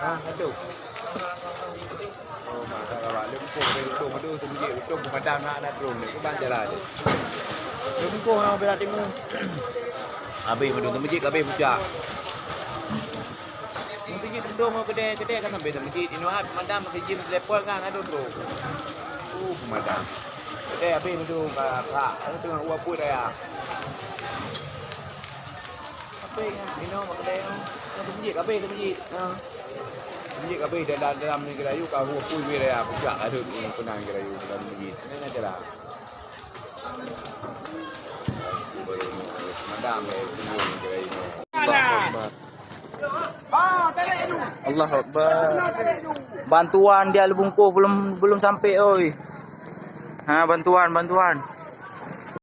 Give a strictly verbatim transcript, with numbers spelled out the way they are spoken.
Ah, aduh. Oh, masalah leumpung, leumpung, aduh, teumeujiek, leumpung pemadam hana droe ni, kiban jalan. Leumpung, ah, bela timu. Habis, aduh, teumeujiek, habis pucak. Teumeujiek, leumpung, kedai, kedai kan habis teumeujiek. Inoe pemadam, masih jim telepon kan, aduh, droe. Uh, pemadam. Kedai habis, aduh, ka, ka, aduh, tengah uap pun daya. Habis, inoe, kedai, inoe. Teumeujiek, habis, teumeujiek. Ha. Teumeujiek, habis, dalam, dalam ni geulayu, ka uap pun, wilayah pucak, aduh, peunang geulayu, dalam ni. Ini aja lah. Madam, eh, ini geulayu. Allahu Akbar. Allahu Akbar. Bantuan di Alue Bungkôh belum, belum sampai, oi. Ha, bantuan, bantuan.